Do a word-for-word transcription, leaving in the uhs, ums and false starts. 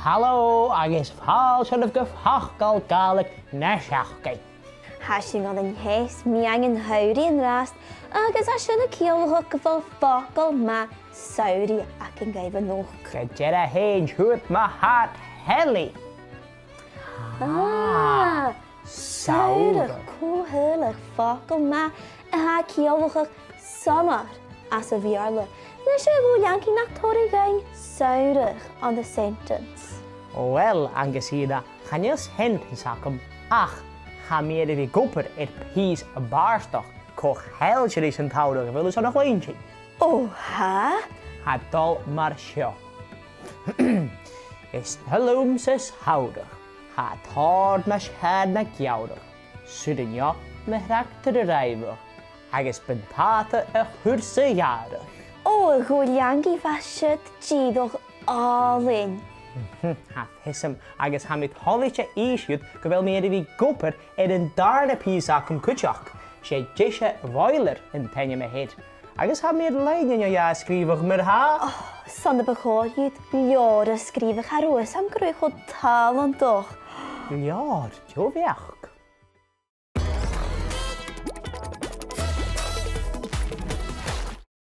Halò agus fàilte oirbh gu Facal Gàidhlig na Seachdain. Tha sinn an seo a-nis, meadhan an t-samhraidh an-dràsta, agus tha sin a' ciallachadh gu bheil facal math samhraidh againn dhuibh a-nochd. Gu dearbh fhèin, siuthad ma-thà, Ellie. Ah, samhradh. Samhradh. Cò shaoileadh, facal math a tha a' ciallachadh summer anns a' Bheurla. Nise, a Dhùghaill Iain, nach toir thu dhuinn samhradh ann an sentence? Uill, Angus Iain, chan eil sentence agam, ach tha mi air a bhith ag obair air pìos bàrdachd co-cheangailte ris an t-samhradh, a bheil thu airson a chluinntinn? Ò, tha? Tha e a' dol mar seo. Is toil leamsa samhradh, tha tòrr nas fheàrr na geamhradh. 'S urrainn dhomh mo thractar a dhràibheadh agus buntàta a chur sa ghàrradh. Ò, a Dhùghaill Iain, bha siud dìreach àlainn. Tha fhios agam, agus tha mi toilichte innse dhut gu bheil mi air a bhith ag obair air an dàrna pìos agam cuideachd. 'S e Deise Bhoilear an t-ainm a th' air. Agus tha mi air loidhne no dhà a sgrìobhadh, mar-thà. Ò, 's ann a bu chòir dhut leabhar a sgrìobhadh, cha robh fhios agam gun robh thu cho tàlantach. Leabhar, deagh bheachd.